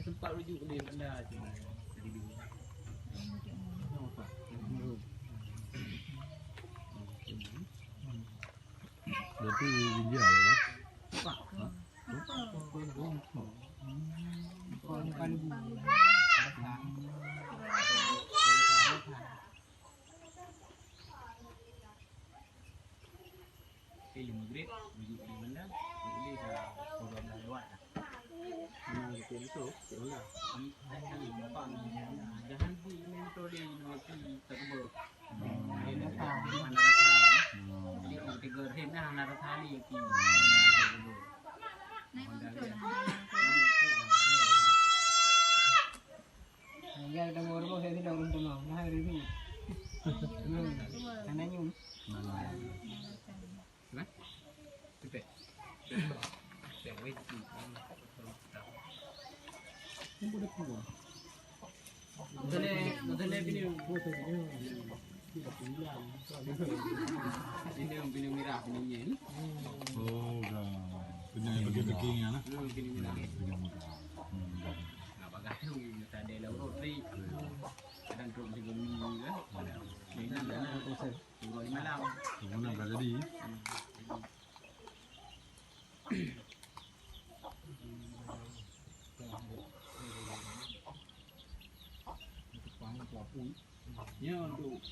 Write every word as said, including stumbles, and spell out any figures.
Tempat rujuk di benda tu. Jadi dulu. Berarti ginjal ya? Pak. Ilmu maghrib, rujuk di benda, jadi dah pukul dua belas lewat dah. Memang betul tu, cik benda. Jangan di main tu di nanti tak kebur. Jadi orang tiga hari dah nak rasa hari lagi. Naik muncul lah. Hingga ketemu rumah saya tidak untung mau. Nah, hari ini. Karena nyum. Hah? Cepet. Cepet. Ini, ini bini mirah, bini nyen. Oh, dah. Penyakit bagi-bagi ni, nah. Hmm, bini mirah. Penyakit muda. Hmm, dah. Nak bagah tu, tadi lah urut ni. Kadang tu masih gemi kan. Ini dah. Urut di malam. Mana dah jadi? Ya, untuk